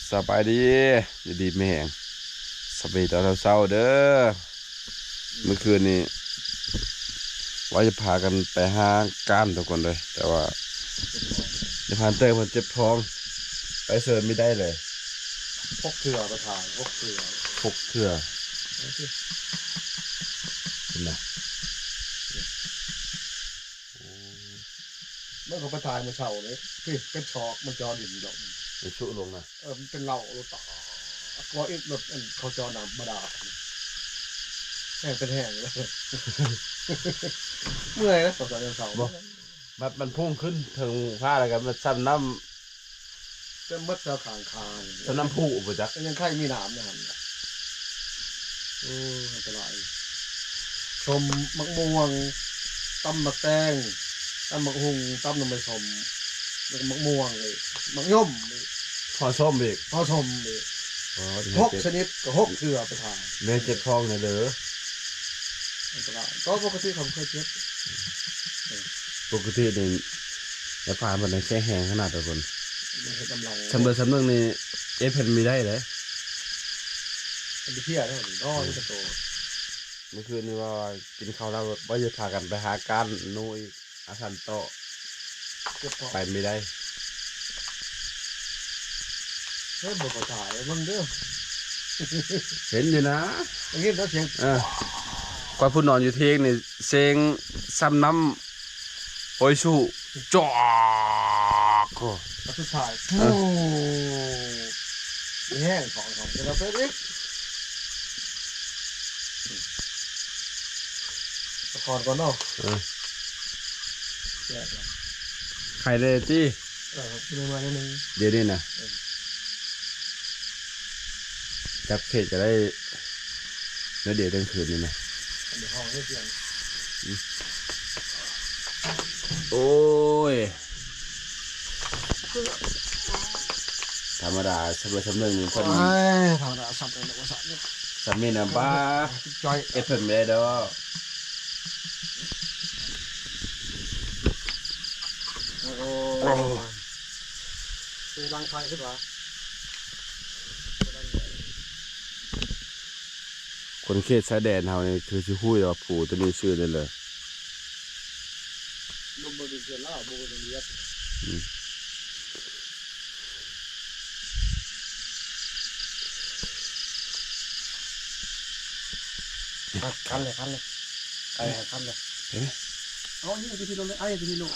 ສະບາຍດີ ຢູ່ດີມີແຮງ ສະບາຍດີຕອນເຊົ້າໆເດີ. ມື້ຄືນນີ້ວ່າຈະພາກັນໄປຫາກ້ານທຸກຄົນເລີຍ ແຕ່ວ່າຍາຍພານເຕີເພິ່ນເຈັບທ້ອງ ໄປເຊີນບໍ່ໄດ້ເລີຍ. ຫົກເທື່ອໄປຖ່າຍ ຫົກເທື່ອ ຫົກເທື່ອ ເຫັນນະ. ໂອ້ ມັນກໍໄປຖ່າຍມື້ເຊົ້າເດ້ ທີ່ເປັນຊອກ ມັນເຈາະດິນດອກ ມັນຊຸລົງນະ. ເອີ ມັນເປັນເຫຼົ້າລົດຕາ ກໍອີກລົດ ອັນ ເຂົາເຈາະນ້ຳບາດານ ແຫ້ງເປັນແຫ້ງເລີຍ ເມື່ອຍນະ ຕອນເຊົ້າ. ບໍ່ ມັນ ມັນພຸ່ງຂຶ້ນເທິງຟ້າ ແລ້ວກໍມັນສ່ຳນ້ຳ ຈະໝົດແຖວຂ້າງຄານີ້ ສ່ຳນ້ຳພຸບໍ່ຈັກ ກໍຍັງໄຄມີນ້ຳໃນຫັ້ນລະ. ໂອ້ ອັນຕະລາຍ. ສົ້ມໝາກມ່ວງ ຕຳໝາກແຕງ ຕຳໝາກຫຸ່ງ ຕຳໜໍ່ໄມ້ສົ້ມ ແລ້ວກໍໝາກມ່ວງອີກ ໝາກຍົມອີກ ຫໍ່ສົ້ມອີກ ຫໍ່ສົ້ມອີກ. ອໍ ຫົກຊະນິດກໍຫົກເທື່ອໄປຖ່າຍ ແມ່ເຈັບທ້ອງແດ່ເດີ. ອັນຕະລາຍ ກໍປົກກະຕິເຂົາບໍ່ເຄີຍເຈັບ ປົກກະຕິນີ້ ແຕ່ຜ່ານເພິ່ນແຂງແຮງຂະໜາດ ທຸກຄົນ ມັນເຮັດກຳລັງ ຊຳເບີຊຳເໜຶ່ງນີ້ ເອັດເພິ່ນມີໄດ້ເດ້. ມັນໄປເພຍແລ້ວນີ້ ນອນຢູ່ກັບໂຕ. ເມື່ອຄືນນີ້ວ່າກິນເຂົ້າແລ້ວ ວ່າຈະພາກັນໄປຫາກ້ານໜູອີກ ອາສັນເຕາະ ເຈັບທ້ອງ ໄປບໍ່ໄດ້. ເຫັນບໍ່ ໄປຖ່າຍເບິ່ງເດີ ເຫັນຢູ່ນະ ໄດ້ຍິນແຕ່ສຽງ ເອີ ຂ້ອຍຜູ້ນອນຢູ່ທຽງນີ້ ເສັງສ່ຳນ້ຳ ໂອ້ຍຊູ ຈອກ ໂອ້ ອັນສຸດທ້າຍ ເອີ ໂອ້ ມີແຮງ ຂອງ ຂອງ ເປັນເອົາເປັນອີກ ສະກ່ອນກ່ອນເນາະ. ເອີ ແຊບລະ ໄຄແດ່ຕິ. ເອີ ເມື່ອຍໆໜ້ອຍໜຶ່ງ ດຽວນີ້ນະ ເອີ ຈັບເຂດກໍໄດ້ ແລ້ວດຽວກາງຄືນນີ້ນະ ອັນນີ້ຫ້ອງເຮັດຫຍັງ? ອືມ ໂອ້ຍ ທຳມະດາ ຊຳເບີຊຳເໜຶ່ງນີ້ເພິ່ນ ໂອ້ຍ ທຳມະດາ ຊຳເບີຊຳເໜຶ່ງ ຊຳນີ້ນະ ບ້າ ເຮັດເພິ່ນບໍ່ໄດ້ດອກ. ໂອ້ ໂອ້ ເປັນລັງໄຟຂຶ້ນຫວາ? ຄົນເຂດຊາຍແດນເຮົານີ້ຄືຊິຮູ້ວ່າພູໂຕນີ້ຊື່ນີ້ເລີຍ ລົມບໍ່ມີເຂດລາວ ບໍ່ຕ້ອງລຽບ ອືມ ຄັນເລີຍ ຄັນເລີຍ ໄອ້ຄັນເລີຍ ເຫັນໄໝ? ເອົາ ນີ້ໄປທີ່ລົງເລີຍ ໄອ້ໄປທີ່ລົງ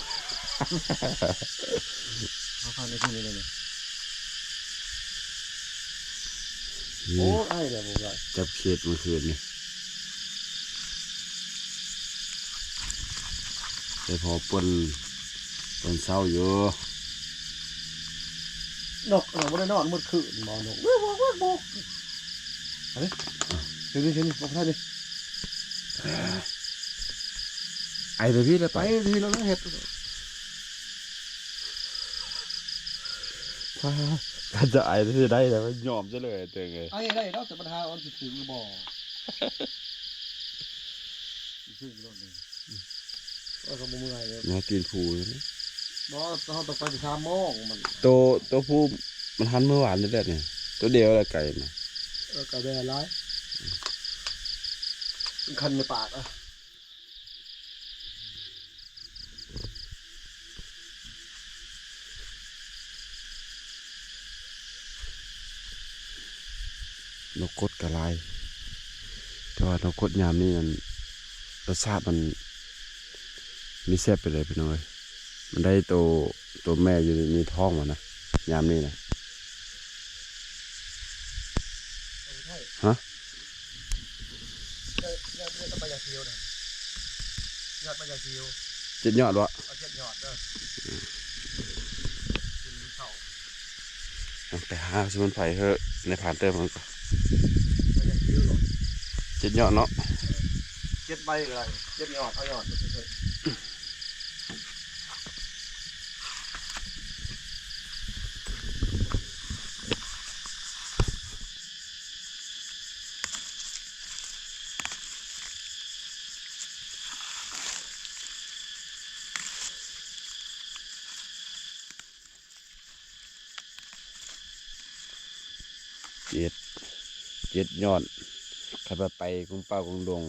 ເອົາ ຄັນໄປທີ່ນີ້ເລີຍ ນີ້ ໂອ້ ໄອ້ແລ້ວບໍ່ໄດ້ ຈັບເຂດມື້ຄືນນີ້ ໄດ້ພໍປົ່ນ ຕອນເຊົ້າຢູ່. ນົກ ເອີ ບໍ່ໄດ້ນອນໝົດຄືນບໍ່ນົກ ວອກໆໆ ອັນນີ້ ເຮັດນີ້ ເຮັດນີ້ ບໍ່ທັນນີ້ ໄອແຕ່ພີ້ແລ້ວໄປ ໄປພີ້ແລ້ວເຮັດ ຖ້າ ຖ້າຈະໄອຊິໄດ້ແລ້ວ ຍອມຊະເລີຍເຕີງເອີຍ ໄອໄດ້ເນາະ ແຕ່ບັນຫາວ່າມັນຊິຖືກຫຼືບໍ່ ຖືກໂລດເລີຍ ເອີ ກໍບໍ່ເມື່ອຍເລີຍ ແນວຕີນພູນີ້ ບໍ່ ເຮົາຕ້ອງໄປແຕ່ສາມໂມງ ມັນ ໂຕ ໂຕພູມັນຫັນມື້ວານນີ້ແຫຼະນີ້ ໂຕດຽວລະໄກ່ນະ ເອີ ໄກ່ແດ່ຫຼາຍ ຄັນໃນປາກອະ. ນົກກົດກໍຫຼາຍ ແຕ່ວ່ານົກກົດຍາມນີ້ນັ້ນ ລົດຊາດມັນມີແຊບໄປເລີຍພີ່ນ້ອງເອີຍ ມັນໄດ້ໂຕ ໂຕແມ່ຢູ່ໃນທ້ອງມັນນະ ຍາມນີ້ນະ ຮະ? ຍອດ ຍອດ ຍອດໄມ້ຢາຂຽວນະ ຍອດໄມ້ຢາຂຽວ ເຈັດຍອດບໍ່? ເອົາເຈັດຍອດເດີ ອືມ ກິນເຂົ້າ ໄປຫາສະໝຸນໄພເຮີ້ ໃນຜ່ານເຕີມມັນກໍ ໄມ້ຢາຂຽວເນາະ ເຈັດຍອດເນາະ ເຈັດໃບກໍໄດ້ ເຈັດຍອດ ເອົາຍອດມັນເທີ. ເຈັດ ເຈັດຍອດ. ຄັນວ່າໄປກຸງປ່າກຸງດົງ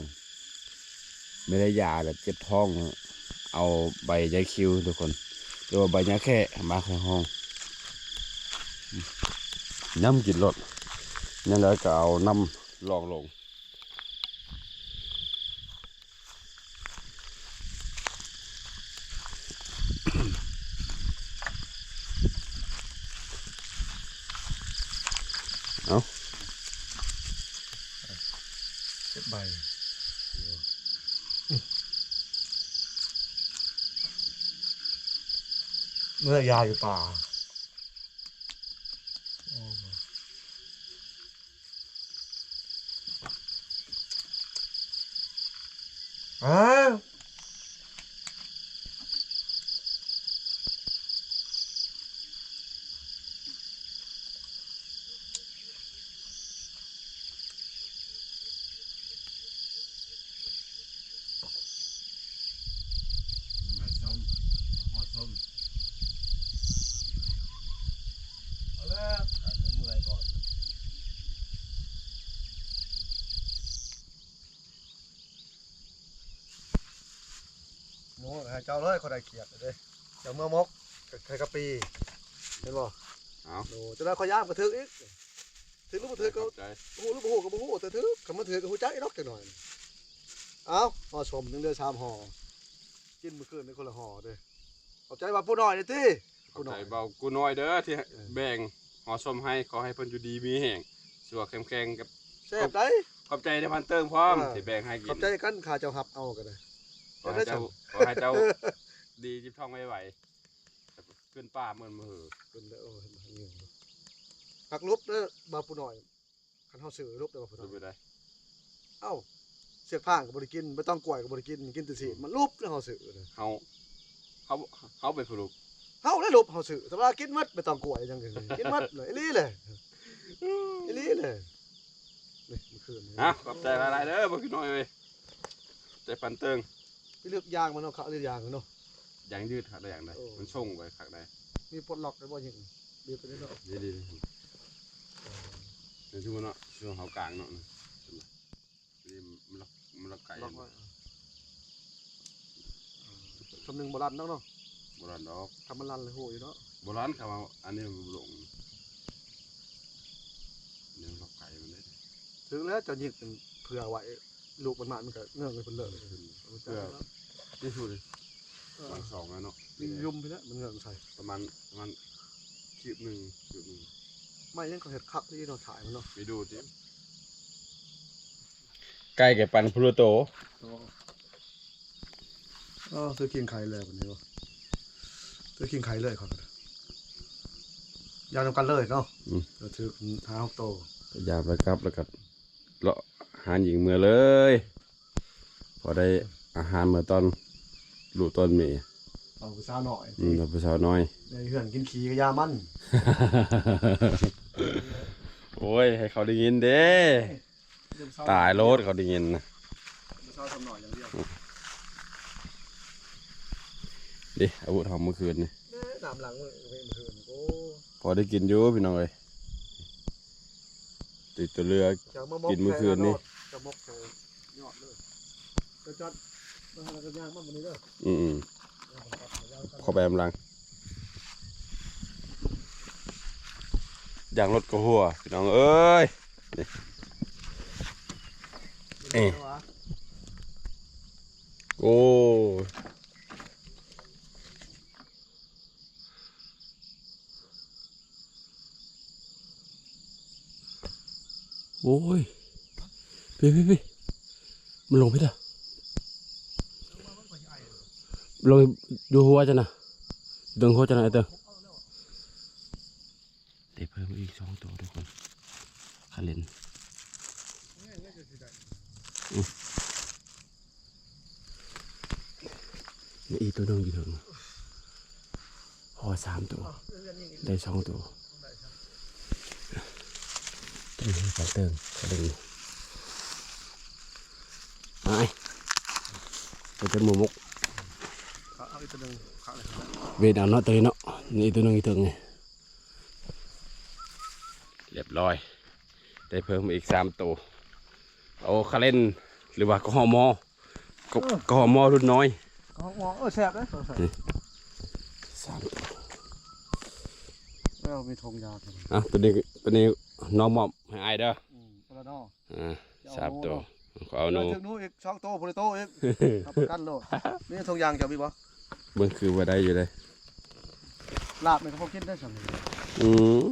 ແມ່ນໄດ້ຢາແບບເຈັບທ້ອງ ເອົາໃບຢາຄິວທຸກຄົນ ຫຼືວ່າໃບຫຍ້າແຂ້ມາໃສ່ຫ້ອງ ນຳກິນໂລດ. ຍາມໃດກໍເອົານ້ຳລອງລົງ. ເອົາ ເກັບໃບ ເມື່ອຢາຢູ່ປ່າ. ໂອ້ຍ ໃຫ້ເຈົ້າເລີຍ ຂ້ອຍໄດ້ຂຽດເດ້ ເຈົ້າເມືອໝົກ ໃສ່ກະປີ ເຫັນບໍ່? ເອົາ ໂອ້ ເຈົ້າໄດ້ ຂ້ອຍຢາມກະຖືກອີກ ຖືກຫຼືບໍ່ຖືກກໍ ຂອບໃຈ ຮູ້ຫຼືບໍ່ຮູ້ກໍບໍ່ຮູ້ ແຕ່ຖືກ ຄັນມັນຖືກກໍຮູ້ຈັກອີກດອກຈັກໜ້ອຍ. ເອົາ ຫໍ່ສົ້ມຍັງເຫຼືອສາມຫໍ່ ກິນມື້ຄືນນີ້ຄົນລະຫໍ່ເດ້. ຂອບໃຈບ່າວປູນ້ອຍເດ້ຕິ ຂອບໃຈບ່າວກູນ້ອຍເດີ ທີ່ ເອີ ແບ່ງຫໍ່ສົ້ມໃຫ້ ຂໍໃຫ້ເພິ່ນຢູ່ດີມີແຮງ ສຸຂະແຂງກັບ ແຊບໄດ໋. ຂອບໃຈນາຍພັນເຕີງພ້ອມ ເອີ ທີ່ແບ່ງໃຫ້ກິນ. ຂອບໃຈກັນ ຂ້າເຈົ້າຮັບເອົາກໍໄດ້. ຂໍໃຫ້ເຈົ້າ ຂໍໃຫ້ເຈົ້າດີຈິບທ້ອງໄວໆ ຂຶ້ນປ່າເໝືອນມື້. ຂຶ້ນເດີ ໂອ້ຍ ມັນຫິວ. ຮັກຫຼົບເດີບ່າວປູນ້ອຍ. ຄັນເຮົາຊື້ຫຼົບໄດ້ບໍ່ ຜູ້ເຖົ້າ? ຫຼົບໄດ້. ເອົ້າ ເຊືອກຟາງກໍບໍ່ໄດ້ກິນ ໃບຕອງກ້ວຍກໍບໍ່ໄດ້ກິນ ກິນແຕ່ຊີ້ນ. ອືມ ມັນຫຼົບແລ້ວເຮົາຊື້ນະ. ເຮົາ ເຮົາ ເຮົາເປັນຜູ້ຫຼົບ. ເຮົາແຫຼະຫຼົບ ເຮົາຊື້. ແຕ່ວ່າກິນໝົດ ໃບຕອງກ້ວຍຫຍັງ ກິນໝົດເລີຍ. ອີ່ຫຼີແຫຼະ ອີ່ຫຼີແຫຼະ. ນີ້ ມື້ຄືນນີ້ ຮະ ຂອບໃຈຫຼາຍໆເດີ ບໍ່ຄືນ້ອຍເອີຍ. ແຕ່ປັນເຕີງ ໄປເລືອກຢາງມາເນາະ ຄັກເລີຍຢາງເນາະ. ຢາງຢືດຄັກໄດ໋ ຢາງໃດ ໂອ້ ມັນສົ່ງໄປຄັກໄດ໋. ມີປົດລັອກໄດ້ບໍ່ຍິງ? ບີບໄປເລີຍເນາະ ດີໆ. ເອີ ເປັນຊຸມເນາະ ຊຸມເຮົາກາງເນາະ ນີ້ມັນລັອກ ມັນລັອກໄກ ລັອກໄວ້. ເອີ ຊ່ຳໜຶ່ງບໍ່ລັ່ນດອກເນາະ. ບໍ່ລັ່ນດອກ ຖ້າມັນລັ່ນແລ້ວຮູ້ຢູ່ເນາະ. ບໍ່ລັ່ນ ຄຳວ່າອັນນີ້ມັນບໍ່ລົງ ແນວລັອກໄກມັນເດ້. ຖືກແລ້ວ ເຈົ້າຍິງເພື່ອໄວ້ ລູກມັນມາ ມັນກໍເງີ້ງໃຫ້ເພິ່ນເລີຍ. ເພື່ອທີ່ສຸດ ເອີ ວາງສອງແລ້ວເນາະ ມີຍົມພີ້ແຫຼະ ມັນເງີ້ງໃສ່ ປະມານ ປະມານຄືບໜຶ່ງ ຄືບໜຶ່ງ. ໄມ້ຍັງເຂົາເຮັດຄັກດີເນາະ ຖ່າຍມັນເນາະ ໄປດູຕິ. ໄກ່ແກ່ປັນພຸລະໂຕ. ອໍ ເອີ ຖືກິນໄຂ່ເລີຍບັດນີ້ບໍ່ ຖືກິນໄຂ່ເລີຍເຂົາ ຢ່າງນຳກັນເລີຍເນາະ. ອືມ ຖືກຫ້າຫົກໂຕ ຍາມໄປກັບ ແລ້ວກໍເລາະຫາຍິງເມືອເລີຍ ພໍໄດ້ອາຫານເມືອຕອນລູກຕອນເມຍ. ເອົາຜູ້ສາວນ້ອຍ ອືມ ເອົາຜູ້ສາວນ້ອຍ ໃນເຮືອນກິນຂີ້ກໍຢ່າມັນ. ໂອ້ຍ ໃຫ້ເຂົາໄດ້ຍິນເດ້. ຕາຍໂລດ ເຂົາໄດ້ຍິນນະ. ເດ ອາວຸດເຮົາມື້ຄືນນີ້ ນ້ຳຫຼັງມື້ຄືນ ໂອ້ ພໍໄດ້ກິນຢູ່ພີ່ນ້ອງເອີຍ. ຕິດຕົວເຮືອ ກິນມື້ຄືນນີ້ ຈະໝົກໃສ່ຍອດເລີຍ. ຈະຈັດ ມາຫາກັນຍ່າງມາບັດນີ້ເດີ. ອືມໆ ເຂົ້າໄປນຳຫຼັງ ຢາງລົດກໍຮົ່ວ ພີ່ນ້ອງເອີຍ. ນີ້ ເອີ ໂອ້ ໂອ້ຍ ພີ້ໆໆ ມັນລົງພີ້ລະ ລົງຢູ່ຫົວເຈົ້ານະ ເທິງຫົວເຈົ້ານະ ເອີ ເຕີ. ໄດ້ເພີ່ມອີກສອງໂຕທຸກຄົນ ຄາເລັນ. ອືມ ມີອີກໂຕໜຶ່ງຢູ່ເທິງ ພໍສາມໂຕ ໄດ້ສອງໂຕ. ເຕີງ ເຕີງ ຄາເລັນ ໄປ ໄປເຕີງໝູໝົກ ເອົາອີກໂຕໜຶ່ງ ເວດເອົາເນາະ ໂຕນີ້ເນາະ. ນີ້ອີກໂຕໜຶ່ງຢູ່ເທິງນີ້ ລຽບຮ້ອຍ. ໄດ້ເພີ່ມອີກສາມໂຕ. ໂອ້ ຄາເລັນ ຫຼືວ່າ ກຮມ ກ ເອີ ກຮມ ລຸ້ນນ້ອຍ. ກຮມ ເອີ ແຊບເດ້ ນີ້ ສາມໂຕ. ແລ້ວມີຖົງຢາ ອ່ະ ໂຕນີ້ ໂຕນີ້ນ້ອງມອບໃຫ້ອ້າຍເດີ. ອືມ ຄົນລະໜໍ່ ອ່າ ສາມໂຕ ເອົາໜູ ເອົາໜູ ຖືກໜູອີກສອງໂຕ ຜູ້ໃດໂຕອີກ ຮັບປະກັນໂລດ. ມີຖົງຢາງເຈົ້າມີບໍ່? ເບິ່ງຄືວ່າໄດ້ຢູ່ເດ້ ລາບນີ້ກໍພໍກິນໄດ້ຊ່ຳນີ້. ອືມ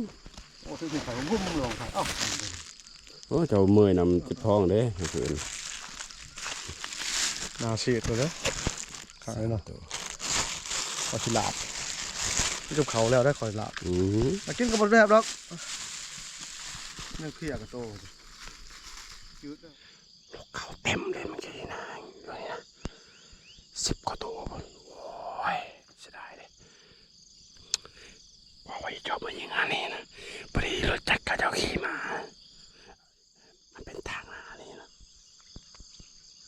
ໂອ້ ຖືກໄປງຸ້ມລົງໄປ. ເອົ້າ ໂອ້ ເຈົ້າເມື່ອຍນຳເຈັບທ້ອງເດ້ ເມື່ອຄືນ ໜ້າເສດເລີຍເດີ. ຂາຍເນາະ ໂຕ ກໍຊິລາບ ກິນກັບເຂົ້າແລ້ວໄດ້ຄ່ອຍລາບ. ອືມ ແຕ່ກິນກໍບໍ່ແຊບດອກ ຍັງເພຍກັບໂຕ ນກເຂົາເຕັມເລີຍເມື່ອກີ້ນະ ຢູ່ນີ້ນະ ສິບກວ່າໂຕພຸ້ນ. ໂອ້ຍ ເສຍດາຍເດ້ ວ່າໄວ້ຈອບມາຍິງອັນນີ້ນະ ພໍດີລົດຈັກເຂົາເຈົ້າຂີ່ມາ ມັນເປັນທາງໜ້ານີ້ນະ.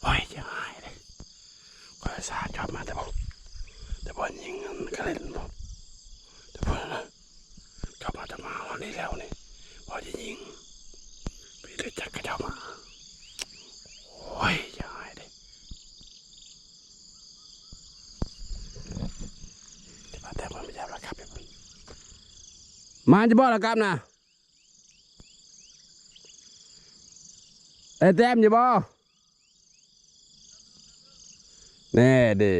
ໂອ້ຍ ເສຍຫາຍເດ້ ຂ້ອຍອຸດສ່າຈອບມາແຕ່ບໍ່ ແຕ່ບໍ່ຍິງອັນກະເລັນບໍ່ ແຕ່ບໍ່ນະ ຈອບມາ ຈອບມາຮອດນີ້ແລ້ວນີ້ ພໍຊິຍິງ ໄປເລີຍຈັກເຂົາເຈົ້າມາ. ໂອ້ຍ ເສຍຫາຍເດ້ ແຕ່ວ່າ ແຕ່ວ່າມັນໄປຢາມລະກັບ ມາຈະບໍ່ລະກັບນະ? ໄດ້ແຕ້ມຢູ່ບໍ່? ແນ່ເດ້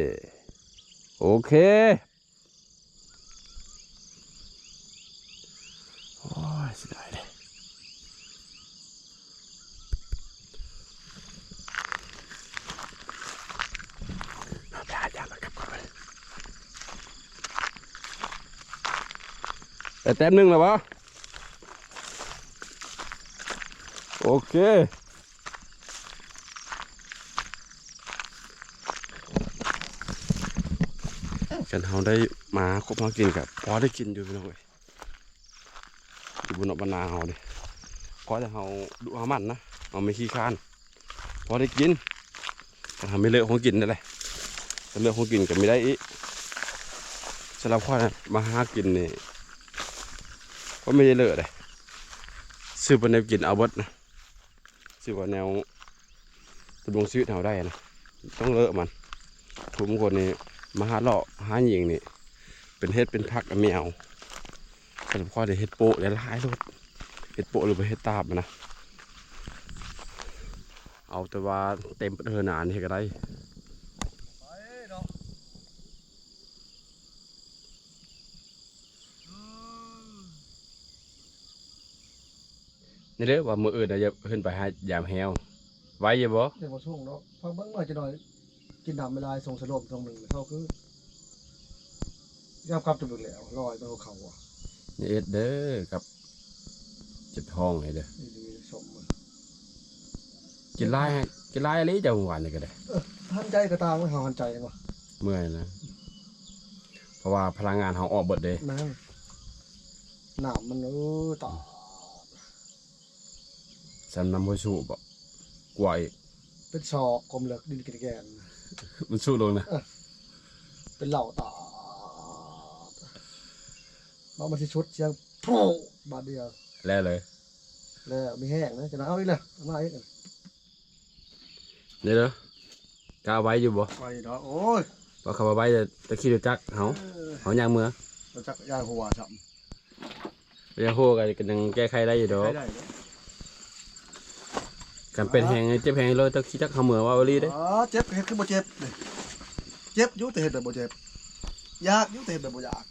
ໂອເຄ. ໂອ້ຍ ເສຍດາຍເດ້ ໄດ້ແຕ້ມໜຶ່ງແລ້ວບໍ່? ໂອເຄ ຄັນເຮົາໄດ້ມາຄົບຫາກິນກໍພໍໄດ້ກິນຢູ່ພີ່ນ້ອງເອີຍ ຢູ່ບ້ານນອກບ້ານນາເຮົາເດ້ ພໍແຕ່ເຮົາດຸເຮົາໝັ່ນນະ ເຮົາບໍ່ຂີ້ຄ້ານ ພໍໄດ້ກິນ. ຄັນເຮົາມີເລີກຂອງກິນນັ້ນແຫຼະ ຄັນເລີກຂອງກິນກໍມີໄດ້ອີກ. ສຳລັບຂ້ອຍນະ ມາຫາກິນນີ້ ຂ້ອຍມີເລີກເດ້ ຊື້ເປັນແນວກິນເອົາເບິດນະ ຊື້ວ່າແນວດຳລົງຊີວິດເຮົາໄດ້ນະ ຕ້ອງເລີກມັນ. ທຸກຄົນນີ້ມາຫາເລາະຫາຍິງນີ້ ເປັນເຫັດເປັນຜັກກໍມີເອົາ. ສຳລັບຂ້ອຍເດ້ ເຫັດໂປະຫຼາຍໆໂລດ ເຫັດໂປະ ຫຼືວ່າເຫັດຕາບນະ ເອົາແຕ່ວ່າເຕັມເຮີນານີ້ກໍໄດ້. ນີ້ເດີ ວ່າມື້ອື່ນນະ ຢາກຂຶ້ນໄປຫາຢາມແຮ້ວ ໄຫວຢູ່ບໍ່? ຍັງບໍ່ສູງດອກ ພັກເບິ່ງໜ້ອຍຈັກໜ້ອຍ ກິນນ້ຳໄປຫຼາຍ ສົ່ງສະໂລມຊ່ວງໜຶ່ງເຊົາຄື ຍາມກັບຈະເບິ່ງແລ້ວ ລອຍໄປຫົວເຂົ່າ ຢ່າເຮັດເດີ ກັບເຈັບທ້ອງໃຫ້ເດີ ນີ້ດີຊົມ ກິນຫຼາຍ ກິນຫຼາຍອີ່ຫຼີເຈົ້າ ມື້ວານນີ້ກໍໄດ້ ເອີ ຫັນໃຈກໍຕ່າງ ເຮົາຫັນໃຈບໍ່ ເມື່ອຍນະ ເພາະວ່າພະລັງງານເຮົາອອກເບິດເດ້ ແມ່ນ ນ້ຳມັນ ເອີ ຕາ ສ່ຳນ້ຳຫ້ວຍສູບໍ ກວ່າອີກ ເປັນຊອກຄວາມເລິກ ດິນແກ່ນໆ ມັນສູລົງນະ ເອີ ເປັນເຫຼົ່າຕາດ ບາດມັນຊິຊຸດສຽງໂພ້ ບາດດຽວ ແລ້ວເລີຍ ແລ້ວມີແຮງນະ ຈະເອົາອີກແລ້ວ ເອົາມາອີກ ນີ້ເດີ ກ້າໄຫວຢູ່ບໍ່? ໄຫວດອກ ໂອ້ຍ ວ່າຄຳວ່າໄຫວ ແຕ່ຂີ່ລົດຈັກເຮົາ ເອີ ເຮົາຍ່າງເມືອ ລົດຈັກຢ່າຫົວຊ້ຳ ໄປໂຮກໍ ກໍຍັງແກ້ໄຂໄດ້ຢູ່ດອກ ແກ້ໄຂໄດ້ເດ້ ຄັນເປັນແຮງ ເຈັບແຮງໂລດ ເຈົ້າຂີ່ຈັກເຮົາເມືອ ເວົ້າອີ່ຫຼີເດ້ ອໍ ເຈັບເຮັດຄືບໍ່ເຈັບນີ້ ເຈັບຢູ່ແຕ່ເຮັດແບບບໍ່ເຈັບ ຢາກຢູ່ແຕ່ເຮັດແບບບໍ່ຢາກ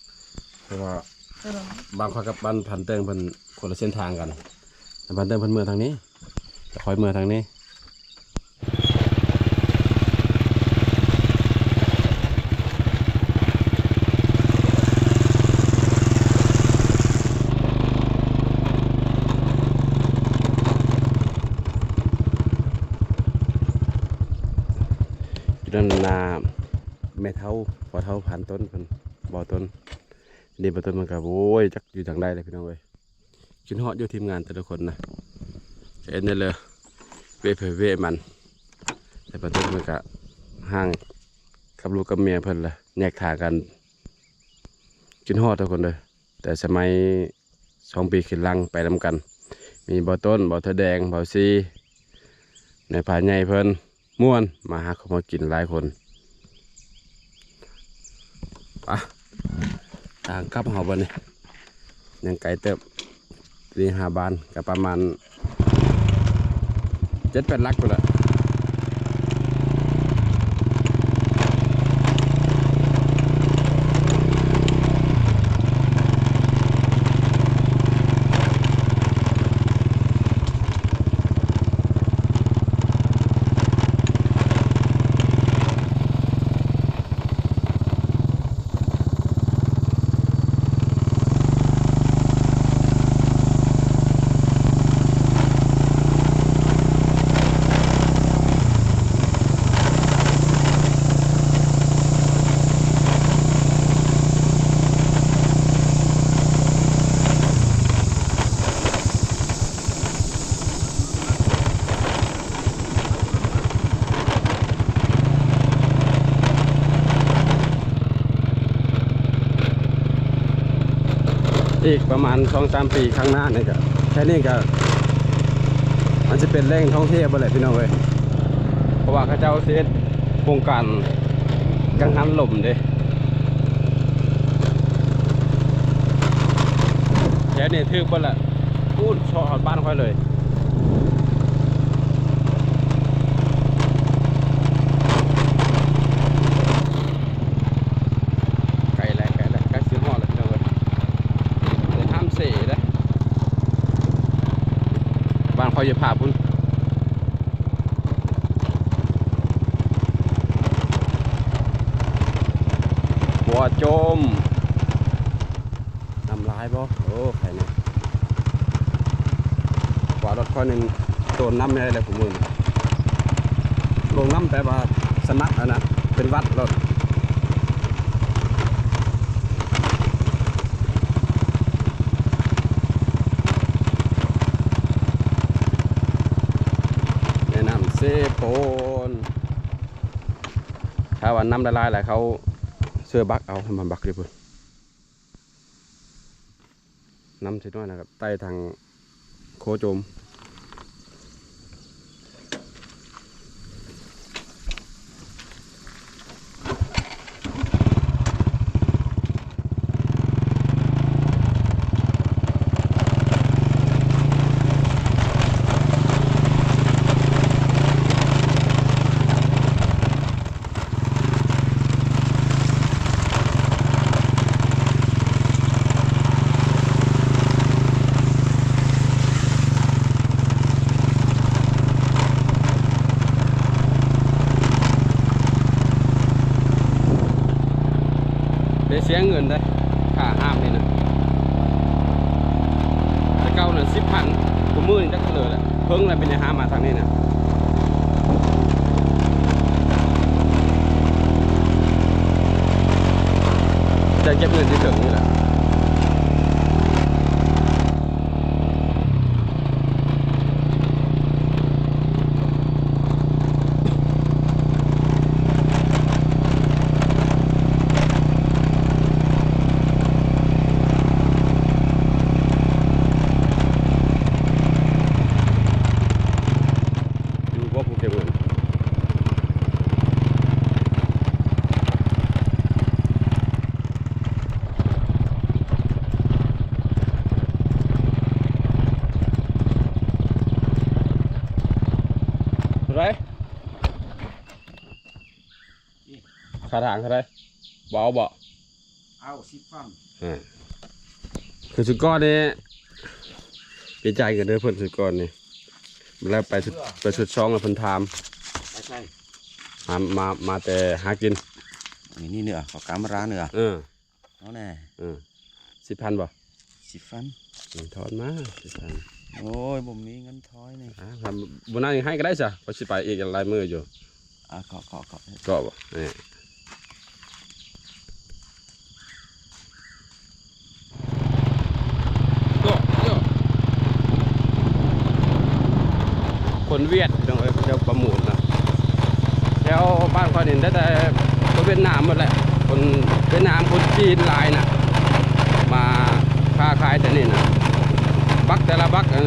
ເພາະວ່າ ແມ່ນບໍ່ ບ້ານຂ້ອຍກັບບ້ານພັນເຕີງເພິ່ນຄົນລະເສັ້ນທາງກັນ ພັນເຕີງເພິ່ນເມືອທາງນີ້ ແຕ່ຂ້ອຍເມືອທາງນີ້. ຢູ່ດ້ານໜ້າແມ່ເຖົ້າ ພໍ່ເຖົ້າພານຕົ້ນເພິ່ນ ບໍ່ຕົ້ນ ນີ້ບໍ່ຕົ້ນມັນກໍ ໂອ້ຍ ຈັກຢູ່ທາງໃດແລ້ວ ພີ່ນ້ອງເອີຍ. ຄິດຮອດຢູ່ທີມງານແຕ່ລະຄົນນະ ຈະເຮັດແນວເລີ ເວະໃຜເວະມັນ ແຕ່ປະເທດມັນກະຫ່າງກັບລູກກັບເມຍເພິ່ນລະ ແຍກທາງກັນ ຄິດຮອດທຸກຄົນເດີ ແຕ່ສະໄໝສອງປີຂຶ້ນຫຼັງໄປນຳກັນ ມີບ່າວຕົ້ນ ບ່າວເທື່ອແດງ ບ່າວຊີ ນາຍພານໃຫຍ່ເພິ່ນ ມ່ວນ ມາຫາຂອງມາກິນຫຼາຍຄົນ. ໄປ ທາງກັບເຮົາບັດນີ້ ຍັງໄກເຕີບ. ນີ້ຫາບ້ານກໍປະມານເຈັດແປດຫຼັກພຸ້ນລະ. ອີກປະມານສອງສາມປີຂ້າງໜ້ານີ້ກະ ແຖວນີ້ກະ ມັນຊິເປັນແຫຼ່ງທ່ອງທ່ຽວເບິດແຫຼະພີ່ນ້ອງເອີຍ. ເພາະວ່າເຂົາເຈົ້າຊິເຮັດໂຄງການກັງຫັນລົມເດ້. ແຖວນີ້ຖືກເບິດລະ ປູ້ນເຊາະຮອດບ້ານຂ້ອຍເລີຍ. ໃກ້ແລ້ວ ໃກ້ແລ້ວ ໃກ້ຊິຮອດແລ້ວພີ່ນ້ອງເອີຍ. ເດີນຫ້າມເສເດ້ ບ້ານຂ້ອຍຢູ່ພາກພຸ້ນ. ຫົວໂຈມ ນ້ຳຫຼາຍບໍ່? ໂອ້ ໄຄແນ່ ວ່າລົດຂ້ອຍນີ້ໂຕນນ້ຳແດ່ແລ້ວຜູ້ມື້ນີ້. ລົງນ້ຳແປວ່າສະໝັກຫັ້ນນະ ເປັນຫວັດໂລດ. ແມ່ນ້ຳເຊໂປນ ຖ້າວ່ານ້ຳຫຼາຍໆ ແລ້ວເຂົາເສືອບັກເອົາ ໃຫ້ມັນບັກຢູ່ພຸ້ນ. ນ້ຳຊິນ້ອຍນະ ໄຕ່ທາງໂຄໂຈມ. ໄດ້ເສຍເງິນເດ້ ຄ່າຫ້າມນີ້ນະ. ແຕ່ເກົ່ານະສິບພັນ ກວ່າມື້ນີ້ຈັກເທົ່າໃດແລ້ວ ເພິ່ງແລ້ວໄປຫາມາທາງນີ້ນະ. ຈະເກັບເງິນທີ່ເຖິງນີ້ແຫຼະ. ຢູ່ບໍ່ຜູ້ເກັບເງິນ? ເທົ່າໃດ? ຄ່າທາງເທົ່າໃດ? ບໍ່ເອົາບໍ່? ເອົາສິບພັນ. ເອີ ຄືຊຸດກ່ອນນີ້ ໄປຈ່າຍເງິນໃຫ້ເພິ່ນຊຸດກ່ອນນີ້ ແລ້ວໄປຊຸດ ເພື່ອ ໄປຊຸດສອງແລ້ວເພິ່ນຖາມ ໄປໃສ? ມາ ມາ ມາແຕ່ຫາກິນ. ນີ້ ນີ້ເໜືອ ເຂົາກຳມາຮ້ານເໜືອ. ເອີ ເອົາແນ່. ເອີ ສິບພັນບໍ່? ສິບພັນ. ເງິນທອນມາສິບພັນ. ໂອ້ຍ ບໍ່ມີເງິນທອນນີ້. ອ່າ ບໍ່ນັ້ນໃຫ້ກໍໄດ້ຊະ ຂ້ອຍຊິໄປອີກຫຼາຍມື້ຢູ່. ອ່າ ເກາະ ເກາະ ເກາະ ເກາະບໍ່? ນີ້ ໂຍ ໂຍ ຄົນຫວຽດ ພີ່ນ້ອງເອີຍ ເຂົາເຈົ້າປະມູນນະ. ແຖວບ້ານຂ້ອຍນີ້ໄດ້ແຕ່ຄົນຫວຽດນາມໝົດແຫຼະ ຄົນຫວຽດນາມ ຄົນຈີນຫຼາຍນະ ມາຄ້າຂາຍແຖວນີ້ນະ. ບັກແຕ່ລະບັກ ອັນ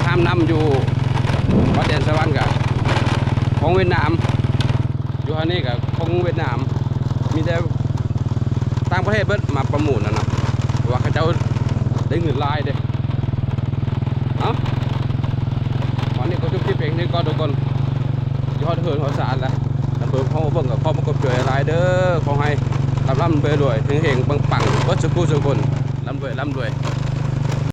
ຫ້າມນຳຢູ່ວັດແດນສະຫວັນກະຂອງຫວຽດນາມ ຢູ່ຫັ້ນນີ້ກະຂອງຫວຽດນາມ ມີແຕ່ຕ່າງປະເທດເບິດມາປະມູນຫັ້ນນະ ເພາະວ່າເຂົາເຈົ້າໄດ້ເງິນຫຼາຍເດ້. ເອົ້າ ວັນນີ້ກໍຈົບຄລິບພຽງເທົ່ານີ້ກ່ອນທຸກຄົນ ຢູ່ຮອດເຮືອນຮອດຊານແລ້ວ ທ່ານຜູ້ຊົມເບິ່ງກໍຂອບພະຄຸນຫຼາຍໆເດີ້. ຂໍໃຫ້ລ່ຳໆລວຍໆ ເຮັງໆປັງໆ ເບິດສູ່ຜູ້ສູ່ຄົນ ລ່ຳລວຍໆ.